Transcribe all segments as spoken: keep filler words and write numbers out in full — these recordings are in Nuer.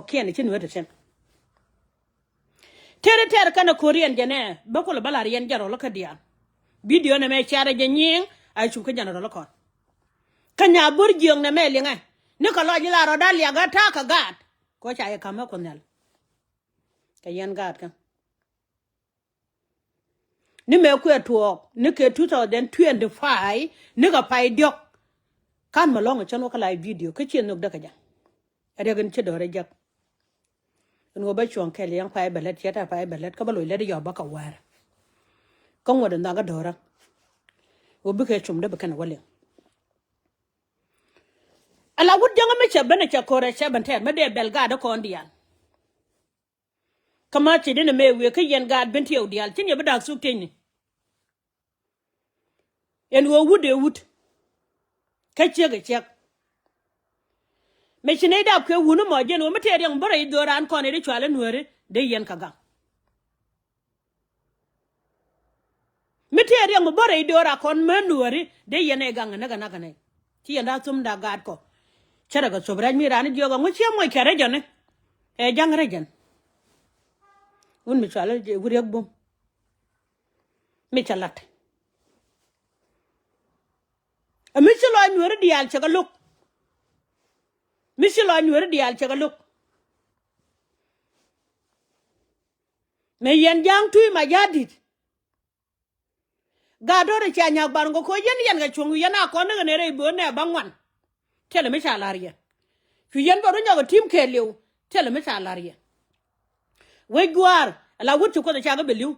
kiɛn ci nuet ti tin. Teri tɛr kɛn a ko̱r yɛn jɛ nɛ bä kulɛ bä lar yɛn jɛn rɔl kä diaal. Bidio nɛ mɛ ciarɛ jɛ nyiŋ a cup kä jɛn rɔl kɔn. Kä nya bur jiöŋ nɛ mɛ liŋɛ ni kɛ lɔc ila rɔ da liak a ta̱a̱ kɛ gaat. Kɔ ca yɛ ka̱m ɛ Kuoth Nhial. Kɛ yɛn gaat kä ni mɛ kuɛ tuɔɔk ni kɛ two thousand twenty-five ni kɛ pay diɔ̱k. Kan mɛ lɔ̱ŋ cän wä kä live video kä ciɛ nhök däkä jɛ. Riɛk in ci dɔ̱rä jek. In wä bä cuɔ̱ŋ kɛl yɛn pay bɛ lät ciɛ ta pay bɛ lät kä bä loc lät yɔp bä kɛ wäär. Kä ŋuɔ̱t in nhɔakä dɔ̱rä wä bikɛ cum dee bi kɛn wä liŋ. Ala wut jäŋä mi cɛ ben cɛ ko̱rɛ cɛ ben tɛɛr mi dee bɛl gaat kɔn diaal. Kä ma ci di ni mëë wëë kä yɛn gaat ben tiɛw diaal ci ni bi da̱a̱k thuk tiecni. Ɛn ɣöö wut dee wut kä ciek ɛ ciek. Mëë ci nɛy dap kɛ wun mɔ jɛn ɣöö mi tëë riɛŋ bä rɛy dho̱o̱r raan kɔn ɛ di cual ɛ nuääri dee yɛn kɛ gaŋ. Mi tëë riɛŋ mi bä rɛy dho̱o̱r a kɔn män nuääri dee yɛn ɛ gaŋ ɛ näk ɛ näk ɛ nɛy. Ci yɛn da̱a̱k thom da̱a̱k gaat kɔ. Cärɛ kɛ thop rɛc mi raan jiɔk ɛŋu ciɛ moc kɛ rɛc jɔni. Ɛ ja̱ŋ rɛc jɛn. Wun mi cual ɛ wut riɛk bum. Mi cɛ la̱t. Ɛ mi ci lɔc nuääri diaal cɛ kɛ lo̱k. Mi ci lɔc nuääri diaal cɛ kɛ lo̱k. Mëë yɛn ja̱a̱ŋ tui̱ ma ja̱a̱ di̱t. Gaat dɔ̱rɛ cia nyak bar ŋɔ ko̱ yɛn yɛn kɛ cuɔ̱ŋ wi̱i̱ yɛn a kɔn ni kɛ nɛy rɛy bööt nɛ ba ŋuan. Thilɛ mi ca la̱r yɛ. Cu yɛn bä rɔ nyɔk ɛ ti̱m kɛɛliw. Thilɛ mi ca la̱r yɛ. Wec gua̱a̱r ala wut ci Kuoth ɛ cakɛ bɛ li̱w.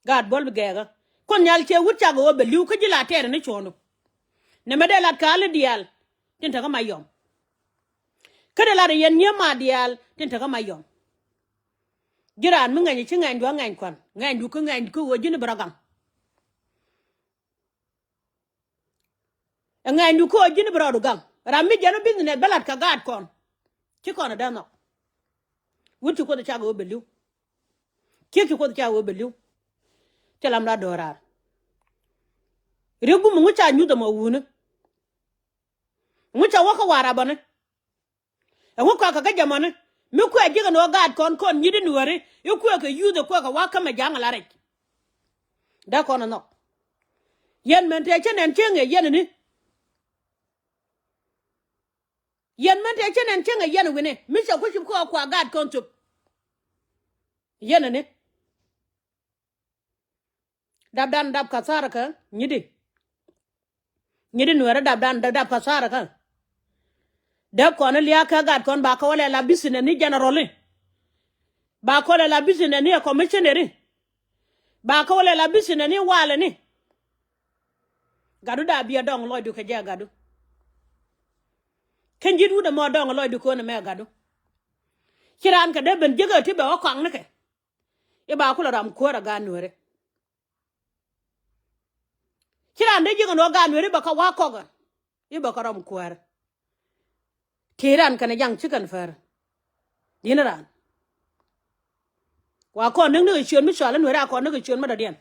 Gaat buɔl bi gɛɛkä. Kuoth Nhial ciɛ wut cakɛ ɣöö bɛ li̱w kä ji̱ la tɛɛrɛ ni cuɔ̱ɔ̱ŋdu. Nɛmɛ dee lat ka̱a̱li diaal tin tekä ma yɔm. Kä dee lat yɛn nyiee ma diaal tin tekä ma yɔm. Ji̱ raan mi ŋɛny ci ŋɛnydu a ŋɛny kuan ŋɛnydu kä ŋɛnydu kä ɣöö ji̱n bi rɔ gaŋ. Ɛ ŋɛnydu kä ɣöö ji̱n bi rɔɔdu gaŋ ram mi jɛn ɔ business bä lat kɛ gaat kɔn. Ci kɔn ɛ dee nhɔk. Wut ci Kuoth ɛ cakɛ ɣöö bɛ li̱w. Ciek ci Kuoth ɛ cakɛ ɣöö bɛ li̱w. Ci lam la do̱raar. Riek bum ŋu ca nyuth ɛmɔ wuni. Ŋu ca wä kä warabɔni. Ɛŋu kɔakɛ kä jamani mi kuɛ ji̱ kɛ ni wä gaat kɔn kɔn nyi̱t in wääri i̱ kuɛ kɛ yuth i̱ kuɛ kɛ wa̱k kä mɛ ja̱a̱ŋ ala rɛc. Dee kɔn ɛ nhɔk. Yɛn mɛn tëë cä nɛn cieŋ yɛ yɛn ni. Yɛn mɛn tëë cä nɛn cieŋ yɛ yɛn wi̱ni mi cɛ kui̱ cip kɔɔk kua gaat kɔn thöp. Yɛn ni. Dapdan dap kathar kä nyi̱di. Nyi̱di nuɛɛrä dapdan dap kathar kä. Dee kɔn lia̱a̱ kɛ gat kɔn ba kä wä lɛ la business ni general ni. Ba kä wä lɛ la business ni ɛ commissioner ni. Ba kä wä lɛ la business ni walɛ ni. Gatdu da biɛ dɔŋ lɔcdu kɛ jɛ gatdu. Kä ji̱t wut ɛmɔ dɔŋ lɔcdu kɔn ɛmɛ gatdu. Ci raan kɛ dee ben jiäkä ti bɛ wä kɔaŋ ni kɛ. I̱ ba kulɛ ram kuäär a gaat nueeri. Ci raan dee ji̱ kɛ nuɔ̱k gaat nueeri bɛ kä wa̱a̱ kɔk ɛ. I̱ bɛ kä ram kuäär. Tëë raan kɛnɛ jaŋ ci kɛn pär. Di̱n raan. Wa kɔn näk ni kɛ ciöön mi cɔal i̱ nueeri a kɔn näk kɛ ciöön mi dɔ̱diɛn.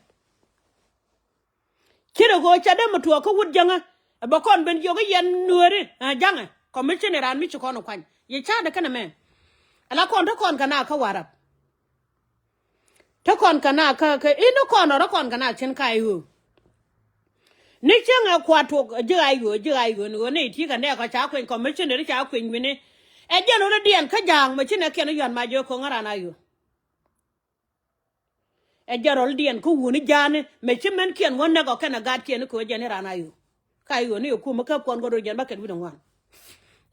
Ci rɛ ɣöö ca dee mi tuɔɔk kä wut jäŋä. Ɛ bɛ kɔn ben jiök i̱ yɛn nueeri ɛ jaŋɛ kɔmicini raan mi ci kɔn ɛ kuany yɛ ca̱a̱dɛ kɛnɛ mɛ. Ala kɔn te kɔn kɛ na kä warap. Te kɔn kɛ na kä kɛ in kɔn ɔ rɔ kɔn kɛ na cin ka i̱ ɣöö. Ni cieŋɛ kua tuɔk ji̱ a i̱ ɣöö ji̱ a i̱ ɣöö ni ɣöö ni ti kɛ nɛɛkɔ ca kueny kɔmicini ri ca kueny wi̱ni. Ɛ jɛn ɣöö ni diɛn kä ja̱a̱ŋ mɛ ci nɛ kiɛn i̱ yuan ma jiök ko̱ŋä raan a i̱ ɣöö. Ɛ jɛn rɔl diɛn kä wuni ja̱a̱ni mɛ ci mɛn kiɛn wä nɛk ɔ kɛn ɛ gaat kiɛn i̱ kɛ ɣöö jɛn i̱ raan a i̱ ɣöö. Ka i̱ ɣöö ni ɛ kumä kä puɔn gɔ̱r ɣöö jɛn bä kɛn wi̱n ɛ ŋuan.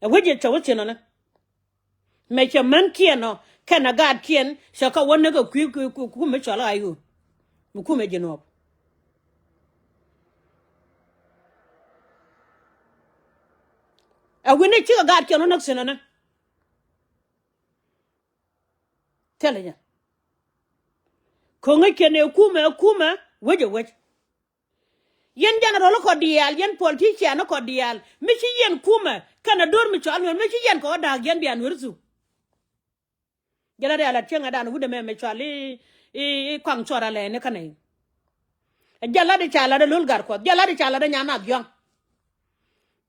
Ɛ wec jɛ cɛ wä thi̱n ɔnɛ. Mɛ cɛ män kiɛn ɔ kɛn a gaat kiɛn cɛ kä wä näk a kui̱ ku mi cɔl a i̱ ɣöö. Mi kumɛ ji̱ nuɔɔp. Ɛ wi̱n ni cikɛ gaat kiɛn wä näk thi̱n ɔnɛ. Thilɛ jɛ. Ko̱ŋä kiɛn ɛ kumɛ ɛ kumɛ wec ɛ wec. Yɛn jɛn rɔl kɔ diaal yɛn politician kɔ diaal mi ci yɛn kumɛ kɛn a do̱r mi cɔal nuɛr mi ci yɛn kɛ wä da̱a̱k yɛn bia nuɛr thu. Jɛ la rial a cieŋ a dan wut ɛmɛ mɛ cɔal i̱ i̱ i̱ kɔaŋ cuɔr a lɛɛni kä nɛy. Jɛ la di ca la di lo̱l gar kuɔth jɛ la di ca la di nyan a giɔ̱ŋ.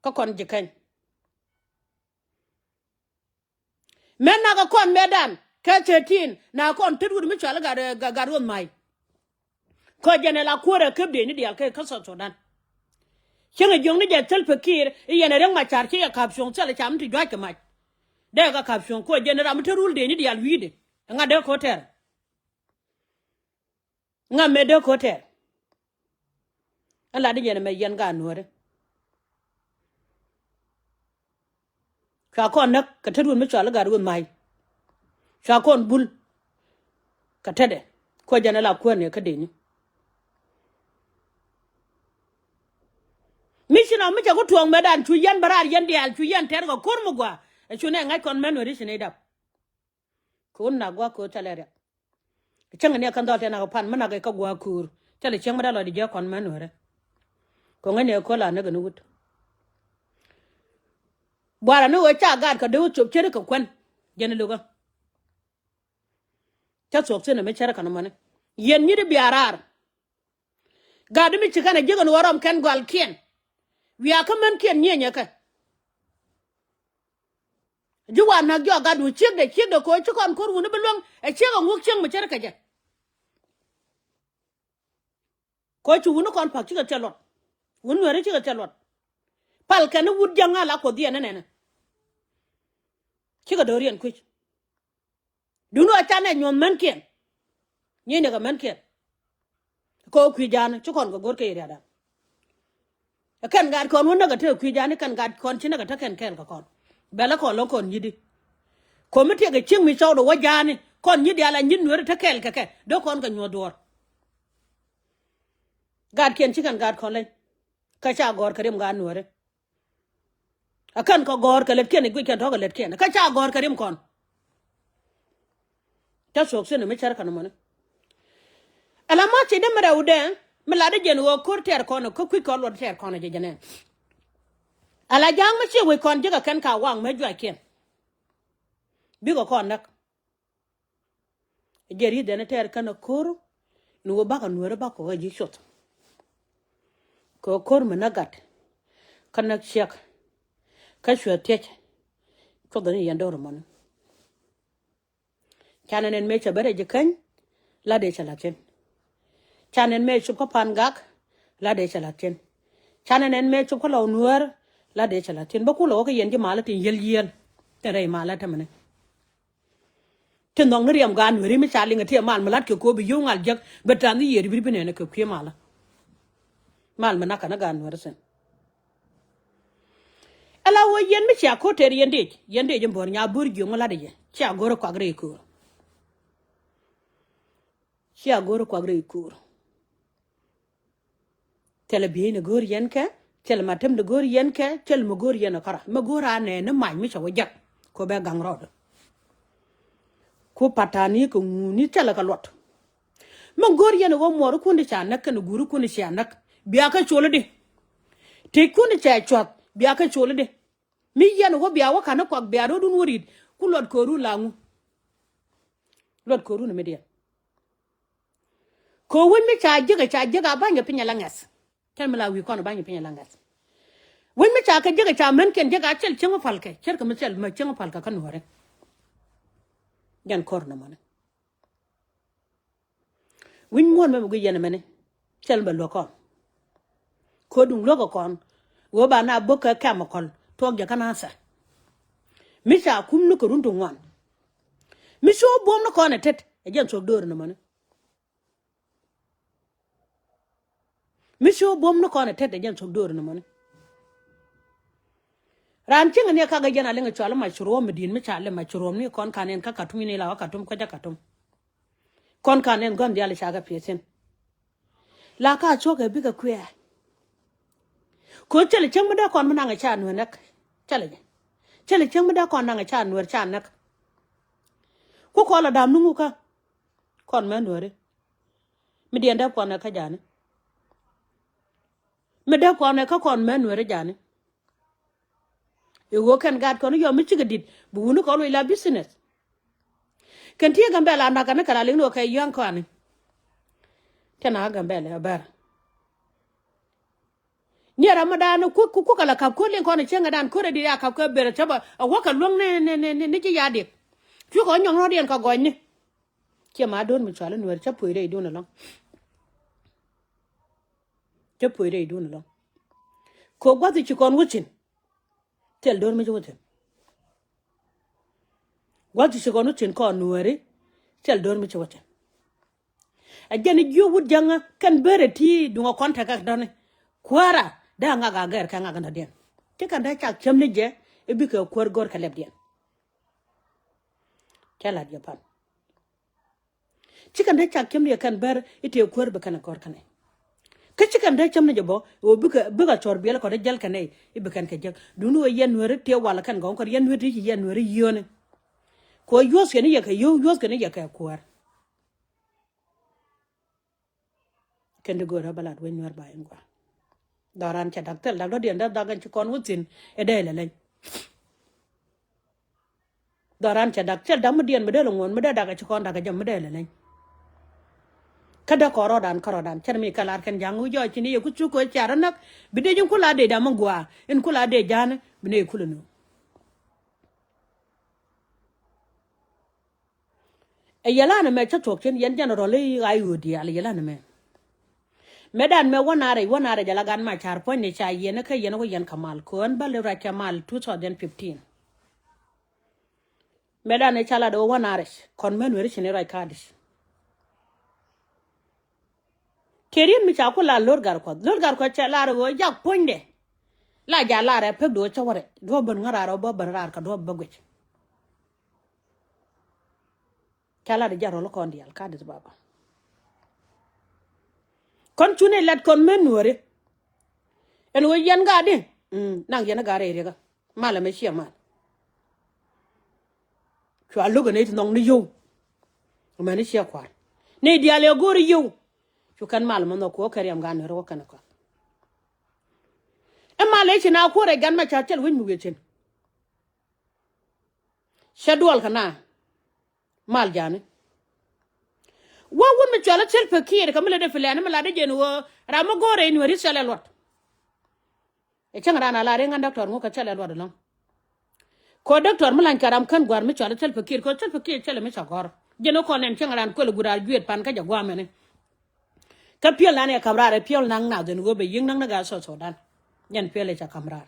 Kä kɔn ji̱ kɛny. Mɛ nak ɛ kɔn mɛ dan kɛ thirteen na kɔn tet wut mi cual gat, gat, gat ruɔth ma̱y. Kɔ jɛn ɛ la kuäärɛ käp dee ni diaal kɛ kä South Sudan. Cieŋ ɛ jiöŋni jɛ thil pekir i̱ yɛn ɛ riäŋ ma ca̱r ci yɛ ka̱p cuɔ̱ŋ thil ɛ cam ti jua̱c kɛ mac. Dee kɛ ka̱p cuɔ̱ŋ kuäär jɛn ɛ ram mi te rul dee ni diaal wi̱i̱dɛ. Ɛ ŋa̱t dee ko̱tɛr. Ŋa mëë dee ko̱tɛr. Ɛn lat di yɛn ɛmɛ yɛn gaat nuääri. Cua kɔn näk kɛ tetdun mi cɔal i̱ gaat ruɔth ma̱y. Cua kɔn bul kɛ tetdɛ. Kuɛ jɛn ɛ la kuäär ni kä deni. Mi ci nɔ mi cɛ ku tuɔɔk mɛtdan cu yɛn bä raar yɛn diaal cu yɛn tɛr kɛ ko̱r mi gua. Ɛ cu nɛ ŋa̱c kɔn mɛn nuääri ci nɛy dap. Kɛ wun nak gua̱a̱k kɛ ɣöö thilɛ riɛk. Cäŋ ni ɛ kɛn dhɔl tɛn akɛ pan mi nak ɛ kä gua̱a̱k köör. Thilɛ cieŋ mi dee lɔcdɛ jiäk kɔn män nuäärä. Kɛ ŋäcni ɛ köl a näk ɛ ni wut. Buarɛ ni ɣöö ca gaat kɛ dee wä cop ce̱tkɛ kuän. Jɛn ɛ lokä. Cä thuɔ̱k thi̱n ɛ mi cärä kɛn ɛmɔni. Yɛn nyi̱t i̱ bia raar. Gat mi ci kɛn a jiäk ɛn ɣöö rɔm kɛn gɔalkiɛn. Wiaa kä mänkiɛn nyieenyɛ kɛ. Ji̱ wa na̱k jɔak gatdu ciekdɛ ciekdɛ ko̱ ci kɔn ko̱r wuni bi luäŋ ɛ ciek ɛ ŋuɔ̱k cieŋ mi ce̱tkɛ jɛ. Ko̱ ci wuni kɔn pa̱k cikɛ thil luɔt. Wuni nuɛri cikɛ thil luɔt. Pal kɛn i̱ wut jiäŋ a la kuɔth yɛn inɛnɛ. Cikɛ do̱riɛn kui̱c. Duŋni ɣöö canɛ nyuɔ̱th mänkiɛn. Nyiey ni kɛ mänkiɛn. Kɛ ɣöö kui̱ ja̱a̱ni ci kɔn kɛ go̱r kɛ yɛ ria̱dan. Ɛ kɛn gaat kɔn wä näk ɛ te kui̱ ja̱a̱ni kɛn gaat kɔn ci näk ɛ te kɛn kɛɛl kɛ kɔn. Bɛlɛ kɔn lɔ kɔn nyi̱tdi. Ko̱mi tiɛk kɛ cieŋ mi cɔwdɛ wä ja̱a̱ni kɔn nyi̱tdi ala nyi̱t nueri te kɛɛl kɛ kɛ dee kɔn kɛ nyuɔ̱th duɔ̱ɔ̱r. Gaatkiɛn ci kɛn gaat kɔn leny. Kä ca gɔ̱r kɛ rim gaat nueri. A kän kɔ gɔ̱r kɛ lätkiɛn i̱ guic kɛn tɔ̱ kɛ lätkiɛn kä ca gɔ̱r kɛ rim kɔn. Ca thuɔ̱k thi̱n mi cär kɛn mɔni. Ala ma ci dee mi rɛwdɛ mi lat dee jɛn ɣöö ko̱r tɛɛr kɔn kä kui̱c kɔn luɔt tɛɛr kɔn jɛ jɛnɛ. Ala ja̱a̱ŋ mi ci wec kɔn ji̱ kɛ kɛn ka waŋ mɛ juac kiɛn. Bikɛ kɔn näk. Jɛ ri̱th dɛn tɛɛr kɛn a ko̱r ni wä bakɛ nuäri bakɔ ɣä ji̱ cuɔth. Kɛ ko̱r mi na gat kä näk ciɛk kä cuɛ thiec. Cuɔth ni yɛn do̱r mɔni. Canɛ nɛn mëë cɛ bä rɛc ji̱ käny la dee cɛ la̱thiɛn. Canɛ nɛn mëë cop kä pan gak la dee cɛ la̱thiɛn. Canɛ nɛn mëë cop kä lɔw nuäär la dee cɛ la̱thiɛn bä kulɛ wä kä yɛn ji̱ malä tin yiel yiel. Tin rɛy malä tämɛni. Ti nhɔk ni riɛm gaat nueri mi ca liŋ ɛ ti ɛ mal mi la̱t kɛ ko̱o̱p i̱ yio̱w ŋal jek bɛ ta̱a̱n ni yiëëd i̱ bi bi nɛn ɛ kɛ kui̱ malä. Mal mi nak kɛn ɛ gaat nueri thi̱n. Ala wä yɛn mi cia ko̱r tɛɛr yɛn dec yɛn dec in bo̱r nya bo̱r jiöŋ mi la̱t ɛ jɛ cia go̱r ɛ kuak rɛy köör. Cia go̱r ɛ kuak rɛy köör. Thilɛ bieyni go̱o̱r yɛn kɛ, thilɛ matemdi go̱o̱r yɛn kɛ, thilɛ mi go̱o̱r yɛn ɛ kärɔa mi go̱o̱r a nɛɛni mac mi cɛ wä jek. Ko bɛ gaŋ rɔɔdɛ. Ku patani kɛ ŋuni thilɛ kɛ luɔt. Mi go̱o̱r yɛn ɛ ɣöö muɔɔrikun ti ca näk kɛnɛ guurikun ti cia näk bia kɛ col i̱di. Tëëckun ti cɛ cua̱th bia kɛ col i̱di. Mi yɛn ɛ ɣöö bia wä ka̱n ɛ kuak bia rɔɔdun wä ri̱t ku luɔt kööru la ŋu. Luɔt kööru ni mi diɛn. Kɛ wec mi ca jiäk ɛ ca jiäk a ba̱ny kɛ piny ala ŋɛth. Cɛl mi la wi̱i̱ kɔn ba̱ny kɛ piny ala ŋɛth. Wec mi ca kɛ jiäk ɛ ca mänkiɛn jiäk a cɛl cieŋ mi palkɛ cɛl kɛ mi cɛl mɛ cieŋ mi palkɛ kä nuɔ̱ɔ̱ri. Jɛn ko̱r nɔmɔni. Wi̱ny muɔ̱ɔ̱n mɛ mi guic yɛn ɛmɛni. Cɛl mi bɛ luäk kɔn. Ko̱ duŋ luäk kɛ kɔn ɣöö ba na bäk kɛ kɛm kɔl tuɔɔk jɛ kä nathɛ. Mi ca kum ni kɛ run ti ŋuan. Mi ci wä buɔ̱m ni kɔn ɛ tet ɛ jɛn thuɔ̱k döör nɔmɔni. Mi ci wä buɔ̱m ni kɔn ɛ tet ɛ jɛn thuɔ̱k döör nɔmɔni. Raan cieŋ ni ɛ kak ɛ jɛn a liŋ ɛ cual i̱ mac ci ruɔ̱ɔ̱m mi di̱i̱t mi ca lɛ mac ci ruɔ̱ɔ̱m ni kɔn kan ɛn kä Katum in ila wä Katum kuecä Katum. Kɔn kan ɛn gɔ̱n diaal ca kɛ pi̱eth thi̱n. La ka cuɔ̱kɛ bikɛ kuɛɛ. Ko̱ cäli cäŋ mi dee kɔn mi naŋ ca nuɛr näk. Cäli jɛ cäli cäŋ mi dee kɔn naŋ ca nuɛr ca näk. Ku kɔn la da̱a̱m nuŋ kä kɔn mɛ nuɛri. Mi diɛn dee kɔn ɛ kä ja̱a̱ni. Mi dee kɔn ɛ kä kɔn mɛ nuɛri ja̱a̱ni. I̱ ɣöö kɛn gaat kɔn i̱ yɔm mi cikɛ di̱t bi wuni kɔn wec la business. Kɛn ti Gambɛla nakä ni kɛ la liŋ ni ɣöö kɛ yɔ̱a̱ŋ kɔani. Tɛn a Gambɛla ɛ bär. Ni ɛ ram mi daan ku ku kɛ la ka̱p ko̱r liŋ kɔn i̱ cieŋɛ daan ko̱r ɛ di̱t a ka̱p kɛ ber ɛ cäpä ɛ wäkɛ luäŋ ni ni ni ni ji̱ ya̱ diɛk. Cu kɔn nyɔŋ rɔ̱diɛn kɛ gɔnyni. Ciɛ ma do̱r mi cual i̱ Nuɛr cä puɔ̱c rɛydun ɛlɔ̱ŋ. Cä puɔ̱c rɛydun ɛlɔ̱ŋ. Kɛ gua̱th i̱ ci kɔn wä thi̱n. Thil do̱r mi ci wä thi̱n. Gua̱th i̱ ci kɔn wä thi̱n kɔn Nuɛri. Thil do̱r mi ci wä thi̱n. Ɛ jɛn i̱ jiök wut jäŋä kɛn Bär ɛ ti duŋä kɔn tekɛ dɔ̱ni. Kuäärä dee a ŋak a gɛr kɛ ŋak in dɔ̱diɛn. Ci kɛn dee cak cäm ni jɛ i̱ bikɛ kuäär go̱r kɛ lɛpdiɛn. Cɛ lat Japan. Ci kɛn dee cak cäm ni jɛ kɛn Bär i̱ tëë kuäär bi kɛn ɛ gɔ̱r kɛn ɛ. Kä ci kɛn dee cäm ni jɛ bä ɣöö bikɛ bikɛ cɔr biɛl kɔn i̱ jäl kɛn ɛ i̱ bi kɛn kɛ jäk. Duundɛ ɣöö yɛn Nuɛri tëë wal kɛn gɔ̱ŋ kɔn yɛn Nuɛri ti ci yɛn Nuɛri yio̱o̱ni. Kɛ ɣöö yuɔ̱thkɛ ni yɛ kɛ yio̱w yuɔ̱thkɛ ni yɛ kɛ kuäär. Kɛn di go̱o̱rä bä lat wec Nuɛr ba in gua. Dhɔran cɛ dak thil dak dɔ̱diɛn dee dhak ɛn ci kɔn wä thi̱n ɛ dee lɛ leny. Dhɔran cɛ dak thil dak mi diɛn mi dee lɛ ŋuɔ̱n mi dee dak ɛ ci kɔn dak ɛ jɛ mi dee lɛ leny. Kä dee kɔn rɔɔdan kä rɔɔdan cɛn mi kɛ lar kɛn ja̱ŋ wi̱c jɔɔc ci ni yɛ ku cuk kɛ cia rɔ näk bi dee ji̱n ku la dee dam mi gua in ku la dee ja̱a̱ni bi ni yɛ kulɛ nu. Ɛ yɛlan ɛmɛ cä thuɔ̱k cin yɛn general i̱ ɣa̱c ɣöö diaal ɛ yɛlan ɛmɛ. Mëëdan mɛ wä naar rɛc wä naar rɛc ala gan ma ca̱r puɔ̱nyni ca yɛn kä yɛn wä yɛn kɛ mal köön bäl i̱ ruac kɛ mal two thousand fifteen. Mëëdan ɛ ca lat ɣöö wä naar rɛc kɔn män weri cin i̱ ruac ka̱a̱di̱c. Kɛ riet mi ca ku la lo̱r gar kuɔth lo̱r gar kuɔth cɛ lar ɣöö jak puɔ̱nydɛ. La ja lar ɛ pek duɔ̱ɔ̱c cä wä rɛc duɔ̱ɔ̱p ben ŋäraar ɣöö bä ben raar kɛ duɔ̱ɔ̱p bä guic. Ca lat ɛ jak rɔl kɔn diaal ka Addis Ababa. Kɔn cunɛ lat kɔn män nuɔ̱ɔ̱ri. Ɛn ɣöö yɛn gaatdi. Mm, naŋ yɛn gaatdi riɛkä. Mal ɛmɛ ciɛ mal. Cua lo̱k ɛ nɛy ti nhɔk ni yio̱w. Ɛmɛni ciɛ kua̱r. Nɛy diaal ɛ go̱o̱r yio̱w. Cu kɛn mal ɛmɛ nhɔk kuɔ kɛ riɛm gan ni rɔ wä kɛn ɛ kɔath. Ɛ mal ɛ ci na kuɔr ɛ gan ma ca thil wec mi wiecin. Cɛ duɔl kɛ na. Mal jani. Wä wun mi cual ɛ thil pekir kɛ mi lɛ dee filɛni mi la dee jɛn wä ram mi go̱o̱r ɛ in wä ri thil ɛ luɔt. Ɛ cäŋ raan a la riŋ ɣän dɔktɔr ŋukä cɛl ɛ luɔt ɛlɔ̱ŋ. Kɔ dɔktɔr mi lany kɛ ram kän gua̱r mi cɔal ɛ thil pekir kɔ thil pekir cɛl ɛ mi cɛ gɔ̱r. Ji̱n ɛ kɔn ɛn cäŋ raan kuël ɛ gua̱r a juëët pan kä jɛ gua̱a̱mɛni. Kä piöl nan ɛ ka̱m raar ɛ piöl naŋ nath ɛn ɣöö bɛ yi̱ŋ naŋ ni gaa South Sudan. Yɛn piöl ɛ cɛ ka̱m raar.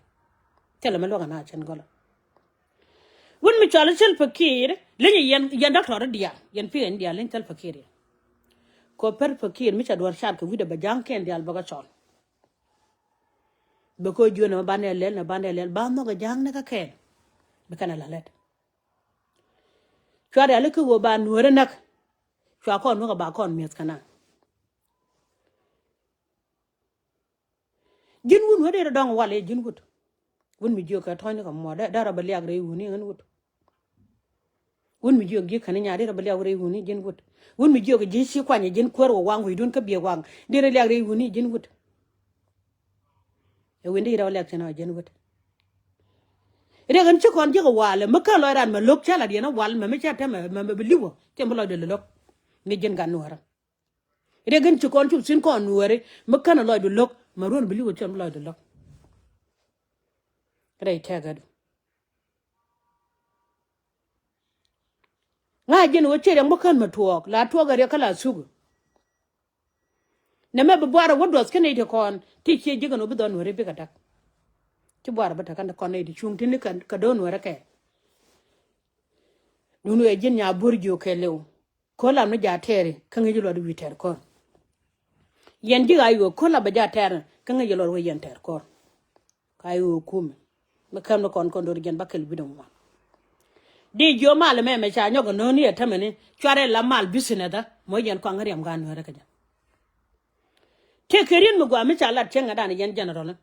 Thilɛ mi luäk ɛn a cɛn gɔlä. Wun mi cɔal ɛ thil pekir li̱ny ɛ yɛn dɔktɔr diaal yɛn pi̱i̱ ɛn diaal li̱ny thil pekir yɛ. Kɔ pɛr pekir mi cɛ duɔ̱r cat kɛ wi̱cdɛ bɛ ja̱ŋ kɛn diaal bɛ kɛ cɔl. Bɛ kɛ jiön nɛ banɛ lɛl nɛ banɛ lɛl ba nhɔk ɛ ja̱a̱ŋ ni kä kɛɛl. Bi kɛn ɛ la lɛt. Cua riali kä ɣöö ba nueeri näk. Cua kɔn nuäk ɛ ba kɔn mi̱eth kɛ na. Ji̱n wut nueeri dee dɔ̱ŋ wal i̱ ji̱n wut. Wut mi jiök kɛ tɔ̱ɔ̱ny ni kɛ muɔ̱ɔ̱r dee rɔ bɛ liak rɛy wuni ɣän wut. Wun mi jiök ji̱ käni nyaat di rɔ bi liak rɛy wuni ji̱n wut. Wun mi jiök ji̱ ci kuany ji̱n kuäär wä waŋ wi̱i̱dun kä biɛ waŋ di rɔ liak rɛy wuni ji̱n wut. Ɛ win di rɔ liak cin ɔ ji̱n wut. Riɛk in ci kɔn ji̱ kɛ walɛ mi kän lɔc ran mɛ lo̱k cä la diɛn ɔ wal mɛ mi cä tɛmɛ mɛ mɛ bi liwä cɛ mi lɔcdɛ lo̱k. Mi ji̱n gat nuäärä. Riɛk in ci kɔn cup thi̱n kɔn nuääri mi kän lɔcdu lo̱k mɛ ruɔ̱n bi liwä cɛ mi lɔcdu lo̱k. Rɛy tɛ̈kädu. Ŋa̱c jɛn ɣöö ciɛ riɛk mi kän mi tuɔɔk la tuɔɔk ɛ riɛk kä la thuk. Nɛ mɛ bi buarɛ wä duɔth kä nɛy ti kɔn ti ciɛ ji̱ kɛn ɣöö bi dhɔn nuɛri bikɛ da̱k. Ci buarɛ bi te kɛn ti kɔn nɛy ti cuŋ ti ni kɛ do̱n nuɛri kɛ. Dun wee ji̱n nya buɔ̱r jiök kɛ liw. Ko̱l lam ni ja tɛɛri kä ŋäc luɔt wi̱i̱ tɛɛr kɔr. Yɛn ji̱ ɣa̱c ɣöö ko̱l lam bɛ ja tɛɛr kä ŋäc luɔt wee yɛn tɛɛr kɔr. Ka i̱ ɣöö kumɛ mi käm ni kɔn kɔn do̱r jɛn ba kɛl wi̱dɛ ŋuan. Di jiö mal mɛ mɛ ca nyɔk ɛ no̱o̱ni ɛ tämɛni cuarɛ la mal bisinɛth ɛ mɔ yɛn kɔaŋ riɛm gan nuɛrɛ kɛ jɛ. Tëë kɛ riet mi gɔaa mi ca lat cieŋ ɛ dan yɛn jɛnɛrɔl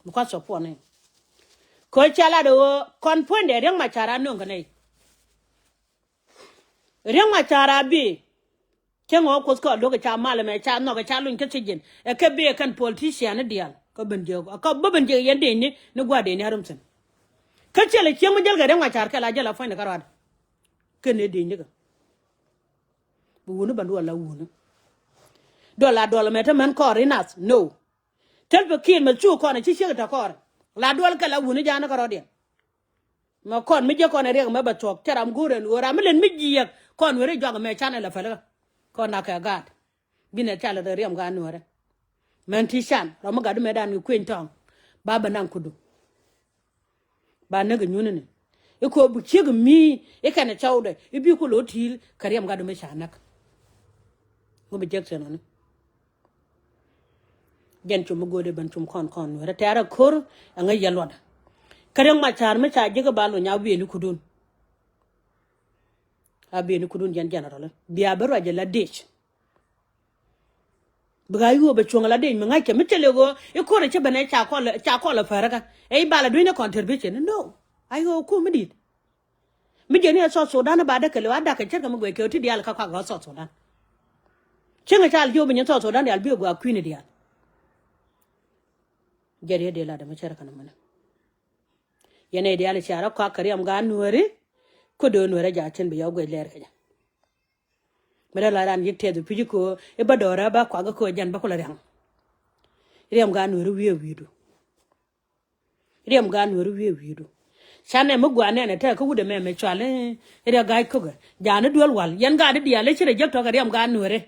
mi kua support ni. Kɛ ca lat ɛ ɣöö kɔn puɔ̱nydɛ riɛŋ ma ca ran nöŋ kɛ nɛy. Riäŋ ma ca rabi. Cäŋ ɣɔɔ kuoth kä lo̱k ca mal ɛmɛ ca nhɔk ca luny kä thiec ji̱n ɛ kɛ bee kɛn politician ni diaal kä ben jiök kä bä ben jiök yɛn deni ni gua̱a̱r deni arum thi̱n. Kä ciɛl ɛ cieŋ mi jäl kɛ riäŋ ma car kɛ la jäl a puɔ̱ny ni kä ruaad. Kɛn ni deni kä bi wuni ban duɔl la wuni. Duɔl la duɔl ɛmɛ te mɛn kɔɔr inath no. Thil pekir mɛ cu kɔn ɛ ci ciek tɛ kɔɔr la duɔl kɛ la wuni ja̱a̱n ni kä rɔɔdiɛn. Mɛ kɔn mi jiɛ kɔn ɛ riɛk mɛ bɛ thuɔk cɛ ram go̱o̱r ɛn ɣöö ram mi len mi jiɛk kɔn weri juak mɛ can ɛ lɛ pälikä. Kɔn nak kɛ gaat. Binɛ cal ɛ riɛm gaat nuɔrɛ. Mɛn ti can rɔ mi gat di mɛ dan kɛ kueny tɔŋ. Ba bɛ naŋ kudu. Ba näk ɛ nyunini. I̱ ko̱ bi ciek mi i̱ kɛn ɛ cɔwdɛ i̱ bi ku lo̱ ti̱i̱l kɛ riɛm gat di mɛ ca näk. Ŋu bi jek thiɛn ɔni. Jɛn cum mi go̱o̱dɛ ben cum kɔn kɔn nuɛrɛ tɛɛrɛ ko̱r. Ɛŋä yɛ luɔtdɛ. Kä riɛk ma ca̱r mi ca jek i̱ ba luny a wieni kudun. A bieni kudun jɛn general bia bi ruac ala dec. Bi ɣa̱c ɣöö bɛ cuɔ̱ŋ ala dec mi ŋa̱ckɛ mi thilɛ ɣöö i̱ ko̱rɛ cä ben ɛ ca kɔl ɛ päräkä. Ɛ i̱ bal a dui̱n ɛ contribution no. Ay ɣöö kum mi di̱i̱t. Mi jɛn i̱ ɛ South Sudan i̱ ba däk kɛ lɛ wa da̱k kɛ cärkɛ mi guɛc kɛ ɣöö ti diaal kä kɔak ɣɔ̱th South Sudan. Cäŋ ɛ cal jiök bi nyin South Sudan diaal bi ɛ gua̱a̱k kui̱ni diaal. Jɛn i̱ ɛ dee lat ɛmɛ cärkɛ ni mɛnɛ. Yɛn ɛ diaal i̱ cia rɔ kɔak kɛ riɛm gaat nuääri. Kä do̱o̱ nuäärä ja̱ cin bi yɔ guec lɛɛr kɛ jɛ. Mi dee la ran yik tɛth i̱ pi̱c i̱ köö i̱ bä do̱rä bä kuak i̱ köö jɛn bä kulɛ riaŋ. Riɛm gaat nuääri wiee wi̱i̱du. Riɛm gaat nuääri wiee wi̱i̱du. Canɛ mi gua̱a̱r nɛnɛ tɛk kä wut ɛmɛ mɛ cual i̱ riɛk ga̱a̱c kökɛ ja̱a̱n i̱ duel wal yɛn gaat i̱ diaal i̱ ci rɛ jek tɔ̱kɛ riɛm gaat nuääri.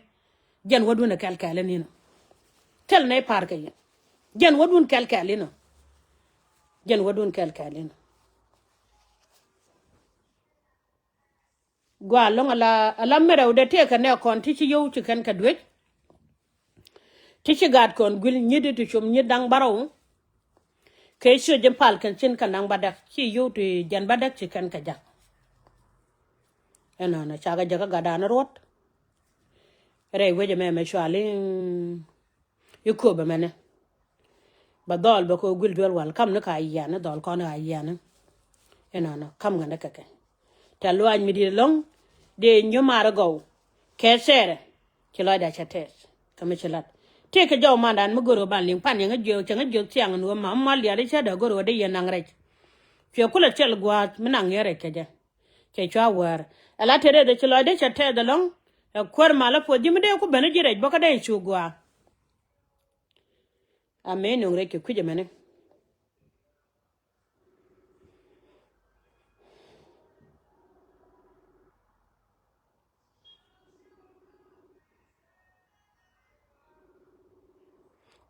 Jɛn wädun ɛ kɛl kɛl i̱ ninɔ. Thil nɛy pa̱a̱r kɛ yɛn. Jɛn wädun kɛl kɛl inɔ. Jɛn wädun kɛl kɛl inɔ. Gua lɔŋ ala ala mɛrɛw dee tëëkɛ nɛ kɔn ti ci yio̱w ci kɛn kɛ duec. Ti ci gaat kɔn guil nyi̱t ti com nyi̱t da̱ŋ bärɔw. Kɛ ciö ji̱ pal kɛn cin kɛ naŋ bädäk ci yio̱w ti jɛn bädäk ci kɛn kɛ ja̱k. Ɛnɔnɔ cakɛ jäkä gatdan ruɔ̱t. Rɛy wec ɛmɛ mɛ cuali. I̱ köp ɛmɛnɛ. Bɛ dhɔl bɛ kɛ guil duel wal kam ni ka yiani dhɔl kɔn ka yiani. Inɔnɔ kam ŋändɛ kɛkɛ. Tɛ luaac mi di̱t ɛlɔ̱ŋ dee nyom ar gɔw. Kɛ thɛɛrɛ ci lɔcda cɛ tɛth kɛ mi ci lat. Tëëkɛ jɔw mandan mi go̱r ɣä ban liŋ pan yɛŋä jiök cɛŋä jiök thiaŋ ni ɣä ma mal diaal i̱ cä dee go̱r ɣä dee yɛn naŋ rɛc. Cuɛ kulɛ thil gua̱a̱th mi naŋ yɛn rɛc kɛ jɛ. Cɛ cua wäär ɛ la te rɛth ɛ ci lɔcdä cɛ tɛth ɛlɔ̱ŋ. Ɛ kuäär malä puɔth ji̱ mi dee ku ben i̱ ji̱ rɛc bä kä dee cu gua̱a̱. Amɛ nuŋ rɛc kɛ kui̱c ɛmɛni.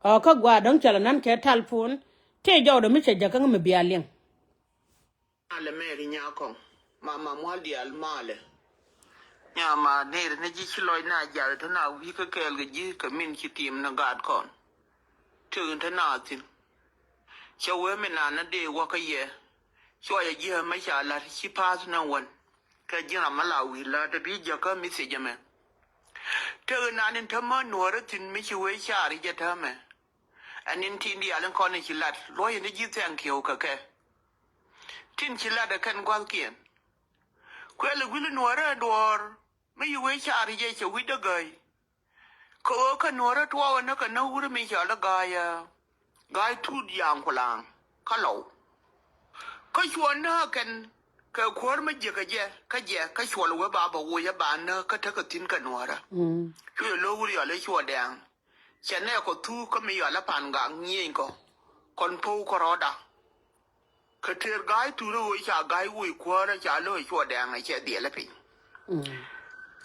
Ɔ kä gua̱a̱r dɔ̱ŋ cɔl anan kɛ talpon tëë jɔwdɛ mi cɛ jäk kä ŋä mi bia liŋ. Malɛ mɛri nyakɔŋ mama mual dial malɛ. Nyama neri ni ji̱ ci lɔc na jal te na wi̱i̱ kä kɛɛl kɛ ji̱ kɛ min ci tim ni gaat kɔn. Tëk in te na thin. Cɛ wee mi na na dee wä kä yɛ. Cuɔ yɛ ji̱ mɛ ca lat ci path na wän. Kɛ ji̱ ram mi la wi̱i̱ la te bi jäkä mi thiec ɛmɛ. Tëk in na ni te mä nuɔrä thin mi ci wee car jɛ te mɛ. Ɛn in tin dial in kɔn in ci lat luɔ̱c in ji̱ thiaŋ kiɛw kɛ kɛ. Tin ci lat ɛ kɛn gua̱thkiɛn. Kuɛl i̱ gui̱l i̱ nuɔ̱ɔ̱rä ɛ duɔ̱ɔ̱r mi yi wee car jɛ cɛ wi̱cdä gäi. Kɛ ɣöö kä nuɔ̱ɔ̱rä tuɔɔk ɛ näk kɛ näk wur mi cɔl i̱ ga̱a̱c ɛ ga̱a̱c tuut yaŋ kulaŋ kä lɔw. Kä cuɔn näk kɛn kɛ kuäär mi jiäk kɛ jɛ kä jɛ kä cuɔl wee ba bɛ woc ɛ ba näk kä tekɛ thi̱n kɛ nuɔ̱ɔ̱rä. Cuɛ lo̱k wur yɔl i̱ cuɔ dɛɛŋ. Cɛ nɛ kɔ thuk kä mi yɔal a pan gak nyieny kɔ kɔn po̱w kɔ rɔɔda. Kɛ tëër ga̱a̱c tuur ɛ ɣöö ca ga̱a̱c woc kuäärä ca lo̱c cuɔ dɛɛŋ ɛ cɛ dhiɛl ɛ piny.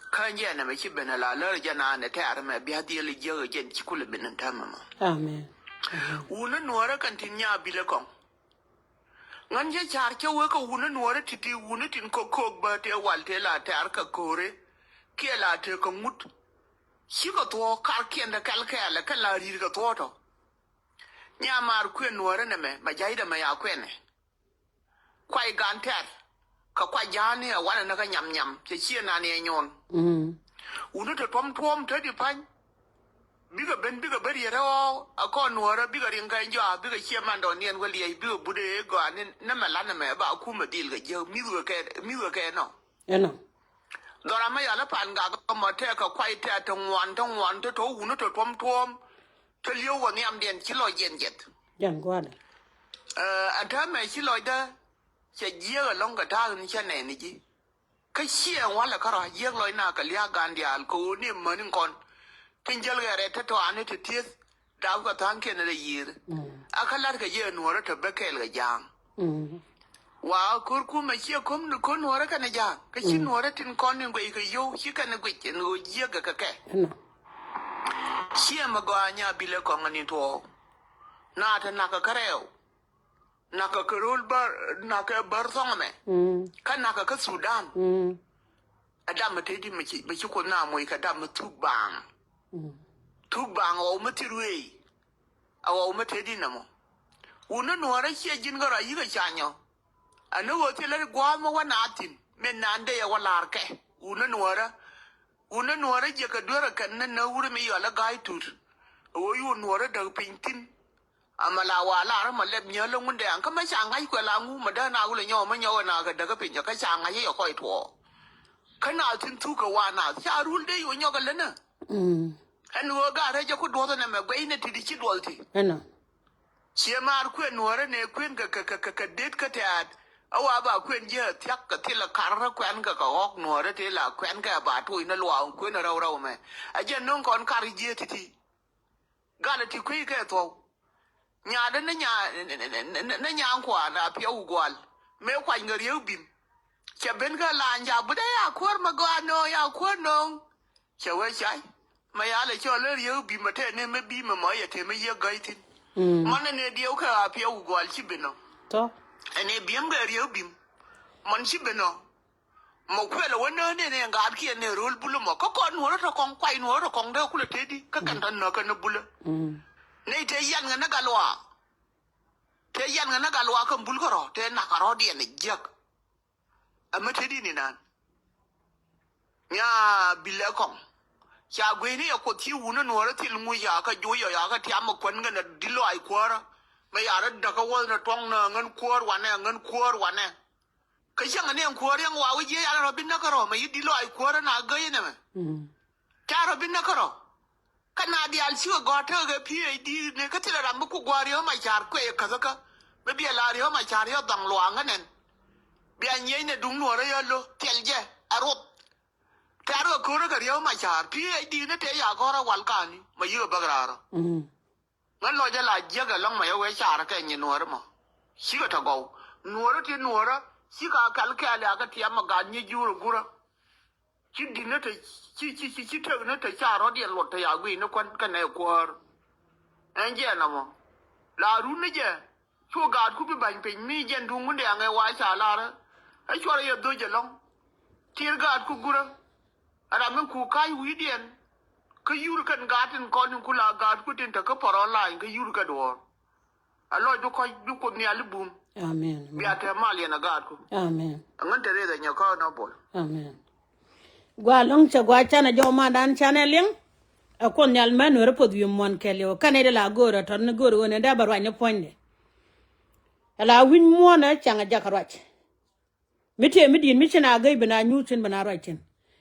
Kä jɛn ɛmɛ ci ben ɛ la lär jɛn an ɛ tɛ̈r ɛmɛ bia dhiɛl ɛ jiäk ɛ jɛn ci kulɛ ben ɛn täämɛ mɔ. Amen. Wun ɛ nuɔ̱ɔ̱rä kɛn tin nya bilɛ kɔŋ. Ŋän cä ca̱r cä wee kɛ wun ɛ nuɔ̱ɔ̱rä ti̱ti̱ wun ɛ tin kɔk ko̱o̱k bä tëë wal tëë la tɛ̈r kɛ ko̱o̱rä kiɛ la tëë kɛ ŋut. Cikɛ thuɔ̱ɔ̱k karkiɛn te kɛl kɛɛl ɛ kɛn la ri̱i̱t kɛ thuɔ̱ɔ̱tɔ. Nyamaar kuën nuɔ̱ɔ̱rä nɛmɛ mɛ ja̱cdɛ mɛ ya kuɛnɛ. Kuay gan tɛ̈r kɛ kuay ja̱a̱ni ɛ wanɛ näkä nyam nyam cɛ cië nani ɛ nyon. Wuni te tuɔ̱m tuɔ̱m te di pa̱ny. Bikɛ ben bikɛ ben riet rɛw ɛ kɔn nuɔ̱ɔ̱rä bikɛ riŋ kɛ jɔaa bikɛ cië mandɔɔniɛn wä liɛc bikɛ but ëë gɔaa ni nɛmɛ la nɛmɛ ba kumɛ dhil kɛ jiäk mi̱thkɛ kɛ mi̱thkɛ kɛ nɔ. Ɛnɔ. Dhɔra mɛ yal i̱ pan gak mɔ tɛk kɛ kuay tɛk te ŋuan te ŋuan te tɔ̱ wuni te tuɔ̱m tuɔ̱m. Te li̱ew wä nhiamdiɛn ci lɔc jiɛn jiɛth. Jɛn gua̱a̱dɛ. Ɛ täämɛ ci lɔcdä cɛ jiääk ɛlɔ̱ŋ kɛ ta̱a̱ in cä nɛɛni ji̱. Kä ciɛ walɛ kärɔa jiääk lɔcna kɛ lia̱a̱k gan diaal kɛ ɣöö ni mäni kɔn. Tin jäl kɛ rɛt te tɔani te tieth. Dap kɛ tha̱a̱ŋkiɛn rɛy yiëër. A kä la̱t kɛ jɛ nuɔ̱ɔ̱rä te bä kɛɛl kɛ ja̱a̱ŋ. Wa ko̱r kumɛ ciɛ ko̱m ni ko̱n nuɔrɛ kɛnɛ ja̱a̱ŋ. Kä ci nuɔrɛ tin kɔn ni guic kɛ yo̱w ci kɛnɛ guic ɛn ɣöö jiäk kɛ kɛ. Ciɛ mɛ gɔaa nya bilɛ kɔŋ ni tuɔɔk. Na te nakä kä rɛw. Nakä kä ro̱l bär, nakä bär thɔŋ mɛ. Kä nakä kä Sudan. Ɛ dam mɛ te di mɛ ci, mɛ ci kuoth na moc kɛ dam mɛ thuk baaŋ. Thuk baaŋ ɣɔw mɛ thir wei. A ɣɔw mɛ te di nɛ mɔ. Wun ni nuɔrɛ ciɛ ji̱n kä rɔ yikɛ ca nyɔ. Ani ɣöö thilɛ gua̱a̱th mi wä naath thi̱n min naan dee yɛ wä la̱r kɛ. Wun ni nuɔ̱ɔ̱rä. Wun ni nuɔ̱ɔ̱rä jiäkä duerä kɛn ni näk wurɛ mi yɔl ɛ ga̱a̱c tut. Ɛ ɣöö yuun nuɔ̱ɔ̱rä däk piny thi̱n. Amɛ la wa la̱r mɔ lɛp nyääl ɛ ŋundɛ an kä mɛ ca ŋa̱c kuɛ la ŋu mɛ däk na wulɛ nyɔk mɛ nyɔk ɛ na kɛ däk ɛ piny ɛ kä ca ŋa̱c ɛ yɛ kɔc tuɔɔk. Kä naath thi̱n thuk kɛ wa naath ca rul dee yuɔ nyɔk ɛ länä. Ɛn ɣöö gaat rɛc ɛ ku duɔth ɛnɛ mɛ guɛy nɛ ti̱t i̱ ci duɔl ti. Ciɛ maar kuën nuɔ̱ɔ̱rä nɛ kuën kɛ, kɛ, kɛ, kɛ, kɛ det kä tɛ̈t. A wa ba kuën jiɛ thiak kɛ thilɛ kar rä kuɛn kɛ kɛ ɣɔ̱k nuɔ̱ɔ̱rä tëë la kuɛn kɛ ba tuɔc ni luaaŋ kuën rɛw rɛw mɛ. A jɛ no̱ŋ kɔn kar jiɛ ti̱ti̱. Gal ti kui̱ kɛ thuɔ̱w. Nyaadä ni nya, ni, ni, ni, ni, ni nyaŋ kuan a piɛw gual. Mëë kuany kɛ riek bim. Cɛ ben kä laany ca butdä ya kuäär mɛ gɔaa nööŋ ya kuäär nööŋ. Cɛ wee cay. Mɛ ya lɛ cɔl i̱ riek bim ɛ tɛn ni mi bim ɛmɔ yɛ te mi yiëk gäy thi̱n. Mɔn ɛn ɛ diɛw kɛ a piɛw gual ci ben ɔ. Ɛn ɛ bim kɛ riek bim. Mɔn ci ben ɔ. Mɔ kuɛl ɛ wä nääk ni ɛn ɛ ŋaatkiɛn ni ro̱l bulä mɔ kä kɔn nuɔ̱ɔ̱rä tɔ kɔŋ kuay nuɔ̱ɔ̱rä tɔ kɔŋ dee kulɛ tëëdi kä kɛn tɔ nääk kɛn ni bulä. Ni te yan ŋä ni gal luaak. Te yan ŋä ni gal luaak kɛn bul kärɔ̱ te nak kärɔ̱diɛn ɛ jiäk. Ɛmɛ te di̱t ni naan. Nya bilɛ kɔŋ. Ca gui̱ni yɛ kuoth ci wun ni nuɔ̱ɔ̱rä thil ŋuc ya kä juɔc yɔ ya kä tiam ɛ kuän ŋän ɛ di̱t lɔaac kuäärä. Mɛ ya rɔ däk kä wäth ni tuɔ̱ŋ ni ɛ ŋän kuäär wanɛ ɛ ŋän kuäär wanɛ. Kä cäŋ ni ɛn kuäär yɛn wa wi̱c yiëë ya rɔ bi näk kärɔ̱ mɛ yi di̱t lɔaac kuäärä na gäc nɛmɛ. Ca rɔ bi näk kärɔ̱. Kä na diaal cikɛ gɔ̱a̱r tekɛ kɛ PhD ni kä thilɛ ram mi ku gua̱a̱r yɛ ma ca̱r kuɛ yɛ käthä kä. Mi biɛ la riek ma ca̱r yɛ dhaŋ luaaŋä nɛn. Bia nyieny nɛ duŋ nuɔ̱ɔ̱rä yɛ lo̱ thil jɛ ɛ ruth. Tɛ̈r kɛ ko̱rä kɛ riek ma ca̱r PhD ni tëë ya gɔ̱rä wal kani ma yikɛ bäk raarä. Ŋän lɔcä la jiäk ɛlɔ̱ŋ ma yɛ wee ca̱r kɛ nyi nuɔ̱ɔ̱rä mɔ. Cikɛ tɔ gɔw. Nuɔ̱ɔ̱rä ti nuɔ̱ɔ̱rä cikɛ a kɛl kɛɛl ya kɛ tiam ma gat nyi jurä gurä. Ci di̱t ni te ci ci ci ci tek ni te ca rɔ̱diɛn luɔt te ya guiy ni kuän kɛnɛ kuäär. Ɛn jɛ nɔmɔ la run ni jɛ. Cu gaatku bi ba̱ny piny mi jɛn duŋ wundɛ aŋɛ wa ca larä. Ɛ cuɔrɛ yɛ dhoc ɛlɔ̱ŋ. Tier gaatku gurä. Ɛ ram mi ku ka̱c wi̱i̱diɛn. Kä yur kɛn gaat tin kɔn in ku la gaatku tin te kä pɔrɔ lany kä yur kɛ duɔ̱ɔ̱r. A lɔc bi kɔc bi Kuoth Nhial i̱ bum. Amen. Bia tɛm mal yɛn a gaatku. Amen. Aŋän te reth a nyɛ kɔn a bol. Amen. Gua lo̱ŋ cɛ gua canɛ jɔw mandan canɛ liŋ. A Kuoth Nhial män weri puɔth wi̱i̱ muɔ̱n kɛl yɛ wä kɛnɛ di la go̱o̱r a tɔt ni go̱o̱r ɣöö ni dee bɛ ruac ni puɔ̱nydɛ. Ala wi̱ny muɔ̱n a caŋ a jak a ruac. Mi tëë mi di̱i̱t mi cin a gäc ben a nyuuth cin ben a ruac cin.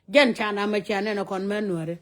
Jɛn ca na mɛ cia nɛn a kɔn mɛ nuääri.